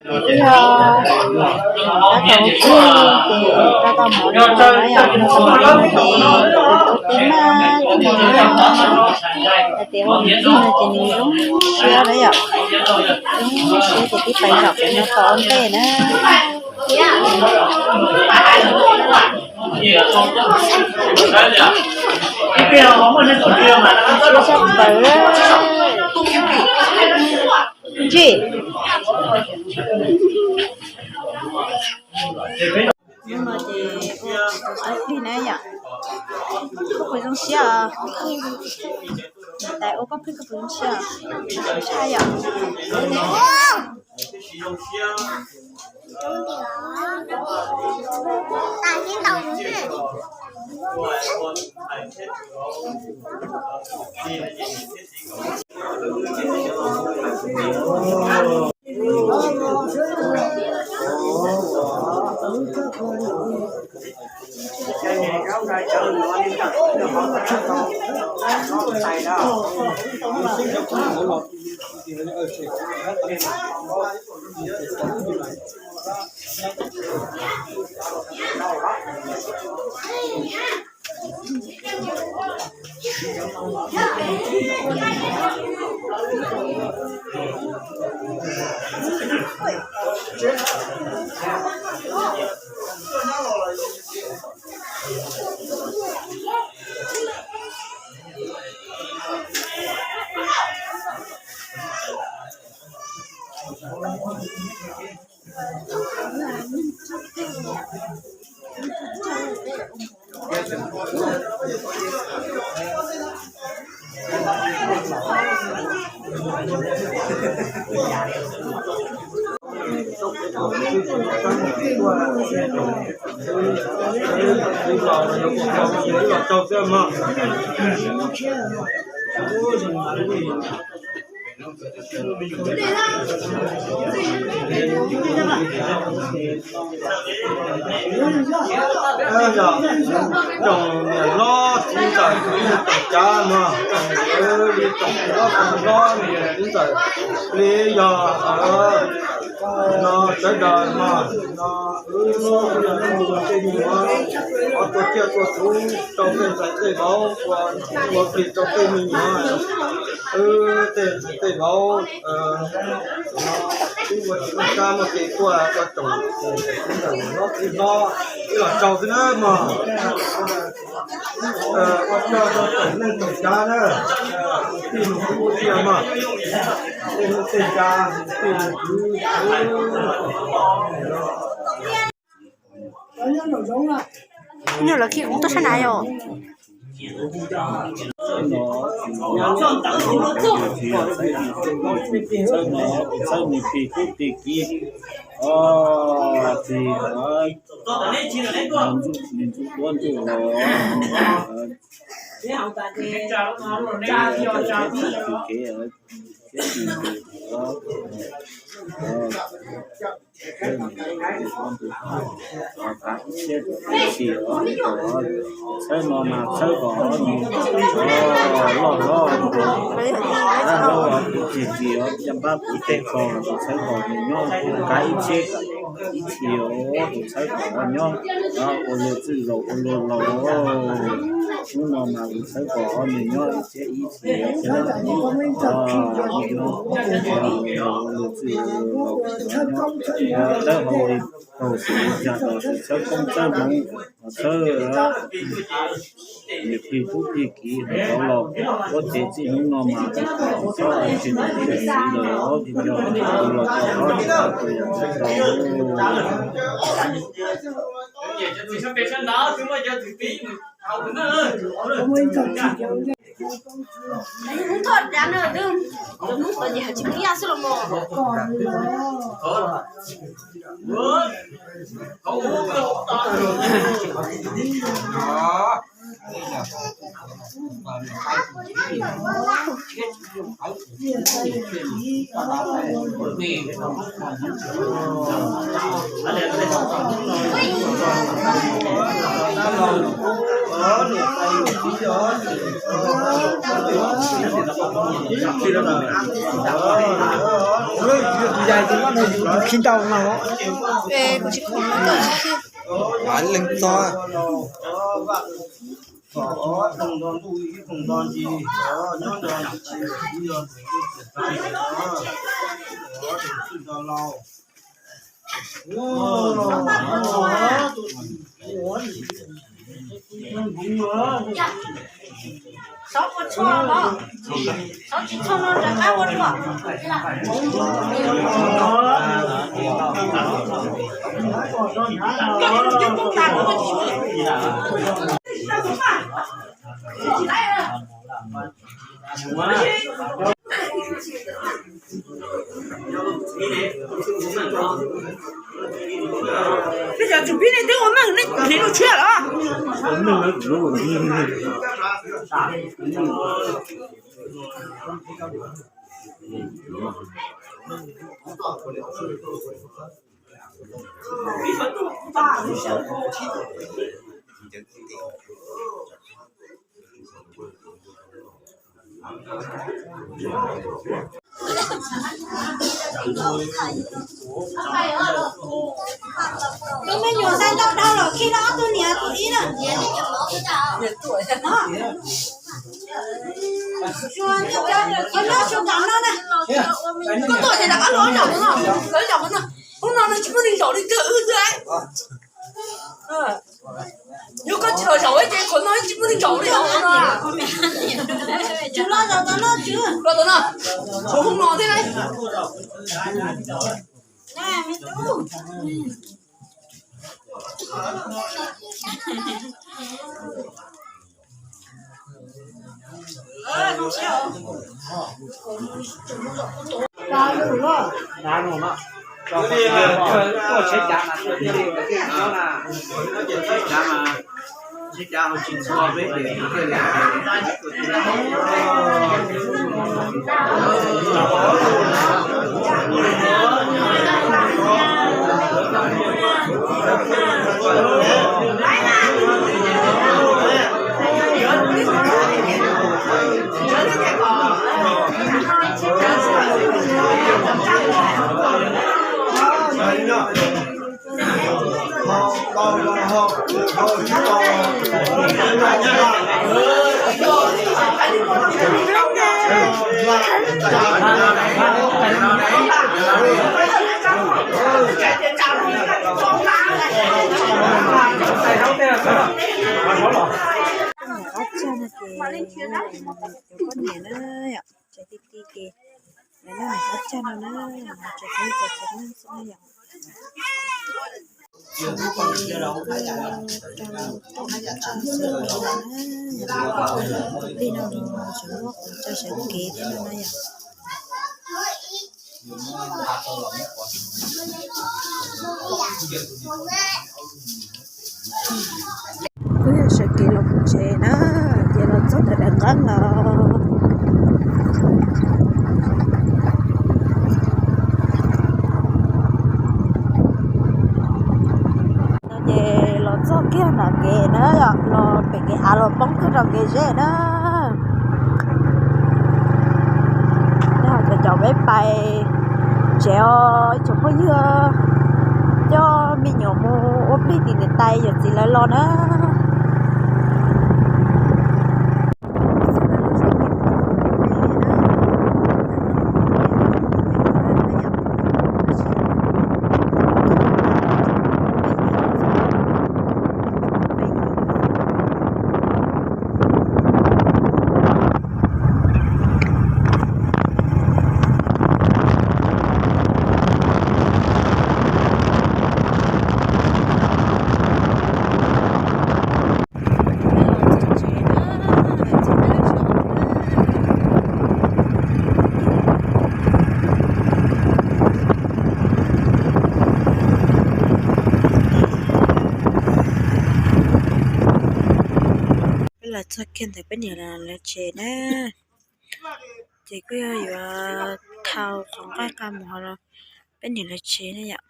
Yog tab tom ua kwj ces rau tau mov rau no yom, rau tau mov ces ua tib maj tib maj, hais tias ua kwj no ces nws zoo siab lawm yom, zoo siab ces tib pais zaum pem no tos ua ntej na. Siab tshaj plaws. Ntsij. Hnub no ces ua plig na yom, kuj zoo siab os. Niam tais ua koj plig koj puas zoo siab? Zoo siab yom. Tsoom niam hlob txiv ntxawm li tsoom cav mog, li tsoom hlob txiv ntxawm li yog no sawv daws mog, no wb ua tej me nyuam, ua tua tsiaj tua txhu rau tej ntxhais tej vauv, ua plig rau tej me nyuam, wb tej ntxhais tej vauv, wb ua tsis muaj tsab muaj tes tuaj ua tsoom txiv ntxawm hlob txiv hlob, wb los tsaug xwb na mog. Ua tsaug rau tsoom neej tsoom cav na, tij mus kuv tiag mog, tej neej tej cav, tij mus kuv. Nyuag lawv khi kuv tuaj sab na yom. Txhawb no, txhawb nws plig kub plig kiv, o, tig, nws ntsuj duab ntsuj los, kev, kev, txhawb no mas txhawb kom nws loj hlob, txhawb kom kuv txiv txiv caj npab kuv tej ko, txhawb kom nws nyob kav ib txhiab ib txhis, txhawb kom nyob ua luag txwj laus ua luag laus. Hnub no mas kuv txhawb kom nws nyob ib txhiab ib txhis, ua luag txwj laus, txhawb hauv li tau xwm yam los sis txhawb koob txhawb hmoov, txhawb niam plig tub plig kiv hauv los, ua tsev txij hnub no mas txhob tsis tau txiv lawm, tsis nco tus los tau, tsis tau tus los tau. Yus khib ntau no. Leej txog. Xov puas txhua los? Xov tsis txhua no rov qab ua dua. Peb cov tsum pib nej twb ua meej, nej hliv rau tshiab los? Tus me nyuam xav ntau dhau lawm, khi los ob tug niam tus ib na. Xyov nyob rau tom no na. Koj tuaj ces rov qab los zaum no, los zaum no. Hnub no no tsis muaj neeg zaum li kawg wb xwb. Yog koj tsis los zaum ces qhov no tsis muaj neeg zaum li hauv no. Tsum los zaum tom no, tsum los tom no, tshuav hnub no thiab. Qab tshaj no ces cov poj niam na yom, tsev ti ti ces lawv noj qab tshaj no na, tsev ti cov tsev neeg xwb na yom. Rau toj qab tshaj xwb na, tus plig no tseem muab qhov tsa sawv kev thiab no na yom. Wb yog sawv kev los mus tsev na, ces los txog ntawm daim nqeeb lawm. No ces los txog kiag nram kev na yom, los pem kev av los poob kiag rau kev zeb na. Cov cov peb pais tsev os ib tsoom phooj ywg, coj me nyuam mus ua plig tim niam tais yawm txiv lawv los na. Los txog kiag ntawm peb niam lawv tsev na, ces kuj yog yuav thau qhov nqaij qa mus hauv peb niam lawv tsev na yom.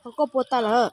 Ho koj puas tas lawm?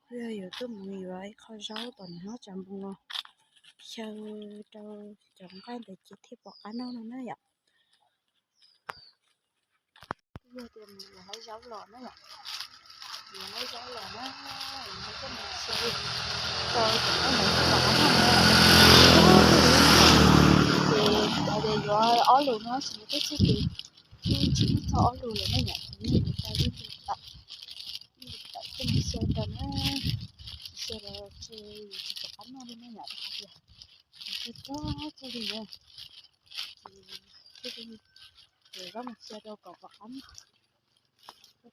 Kuj yog yuav tuaj mus yuav ib qho zaub tom nws hlob tsav npoo no, xyaw rau cov nqaij ntawd ces thiaj pom qab noj no na yom. Kuj yog tias mus yuav zaub los na yom, yuav zaub los na, yuav coj mus xyaw rau cov nqaij ntawd thiaj pom qab noj na. Ces cov tias yuav ob lus no tsis muaj teb txhij ces twb tsis muaj txog ob lus lawm na yom, ces yeej yuav tau ib lus tawm, ib lus tawm coj mus xyaw rau na, tsis xyaw los ces yuav tsis pom qab noj li na yom, rau qhov tias nws txog txog li na, ces thiaj li yuav coj mus xyaw rau kom pom qab noj. Koj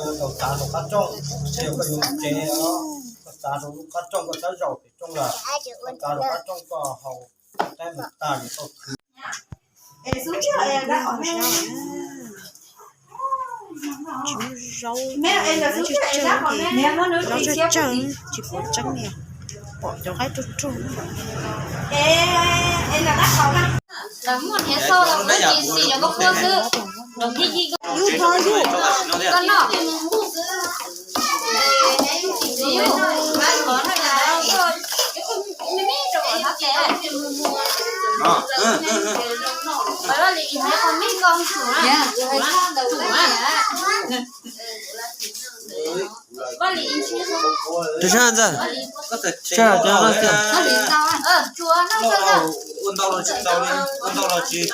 yuav tau txav rau qab rooj, yog koj yuav mus tsev, koj txav rau lub qab rooj, koj txhob zaum pem rooj lawm, koj txav rau qab rooj koj haus qaib mus tag ces koj khwv. Zaub, zaub tsawg tsawg, tsis pom tseeb li, pom cov qaib ruaj ruaj. Lawv muaj hniav xo los kuv tsis xis cov koj puab xwb. Yus thov yus. Koj noj. Tus sab ntxawg, sab cov no xwb. Ua ntau los tsis tau li, ua ntau los tsis,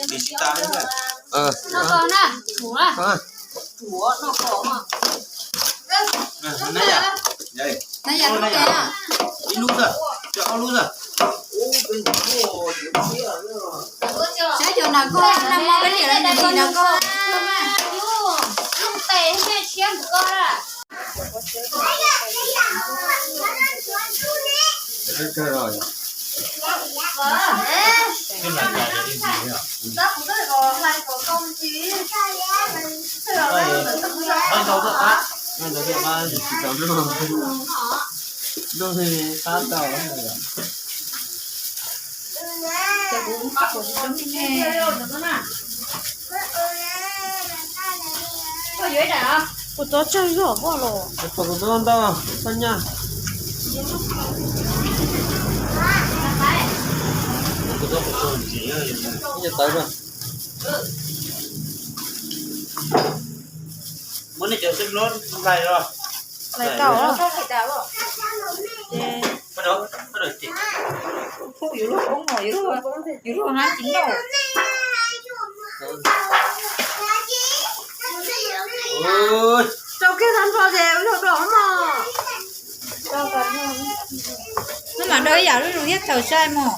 tsis tas li. Ib lub xwb, ob lub xwb. Saib cov nas koj, nag hmo peb niam lawv ntim nas koj. Kuv txob tsawg zog poj los. Kuv txob ntau, txob nyaj. Kuv txob kuv txob ntxiv, nyaj tawv na. Muab nej cov xeeb hlob hlais los. Hlais tau. Ces, ces, yus luag hab tsis noj. Rau kiag tag nrho ces luag do mog. Maj mam do ib yam lub lus thiab tawm sai mog.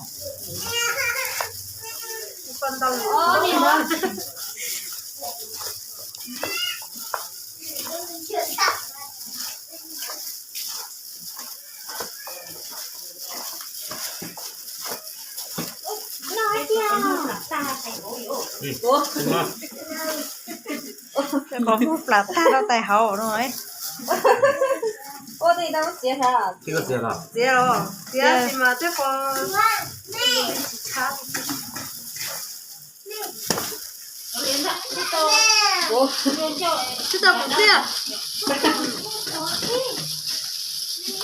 Qhov muag plam tag rau tais hauv no. Txiav los, txiav tsis mas twb qhov tsis tshab. Twb tau kuv thiab.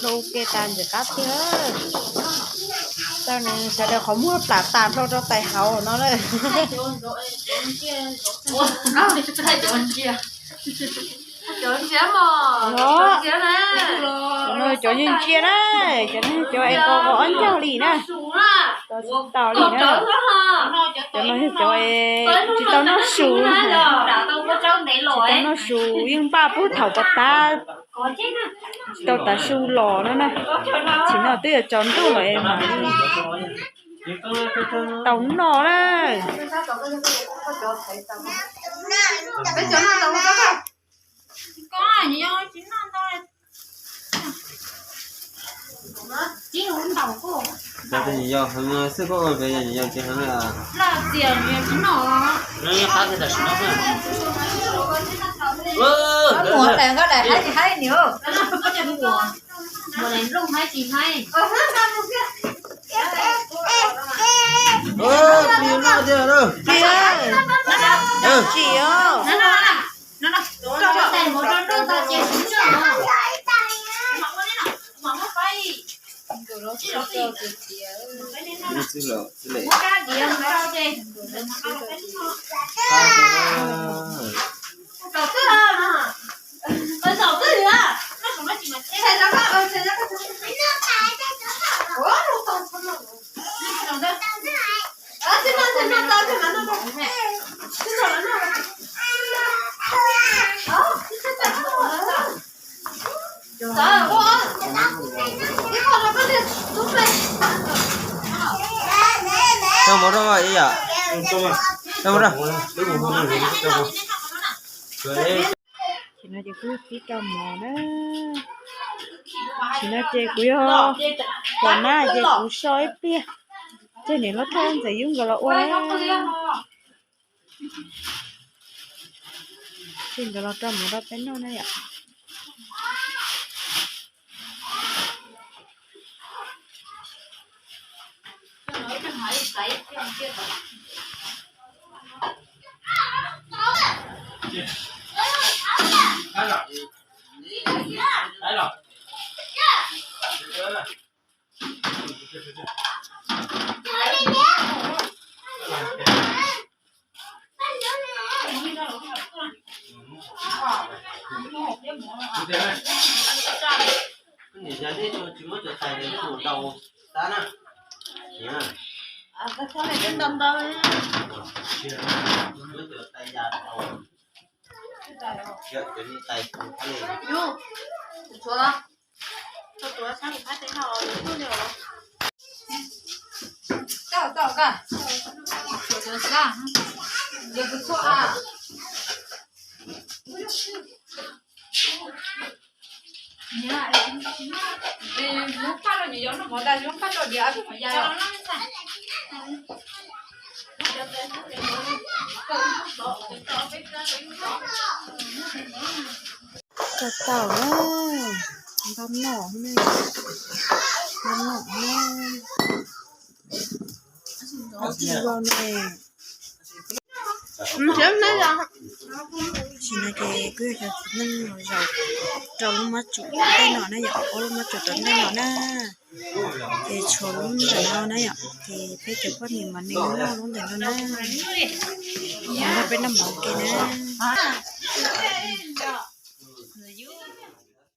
Dau ke tas ntxim qab tiag. Sawv daws qhov muag plam tas dhau rau tais hauv no na. Cov no cov yeej ntsia na, cov no cov es qos qos ob ncaug li na, tsis tau li na. Cov no yog cov es tsis tau noj su, tsis tau noj su yeej npaj puag thaum pas tab, tsis tau tav su los no na. Tsim no twb yuav tsaus ntuj lawm es mam li tau noj na. Cov tus nyuam yaus heev xwb, koj ua pem nyuam yaus tsis heev li. Muam daim nkauj daim haib tsis haib niam. Muam daim nplooj haib tsis haib. Plig, plig, tsis os. Rau mov rau ib yam. Rau mov rau. Tsis no ces kuv tib rau mov na. Tsis no ces kuv yog pom na ces kuv so ib pliag. Ces niam loj thaj ntxawm yub nkawd los ua. Ces nkawd los rau mov rau peb noj na yom. Tau tau na, ntau noj na, ntau noj na, ntau tsis vau ne. Tsis no ces kuj yog cov txiv neej los zaum rau lub mab tsum tom ntej no na yom, ob lub mab tsum tom ntej no na. Ces tshuav lub ntawm no na yom, ces peb cov poj niam mas nws noj lub ntawm no na. Nrog peb noj mov ua ke na.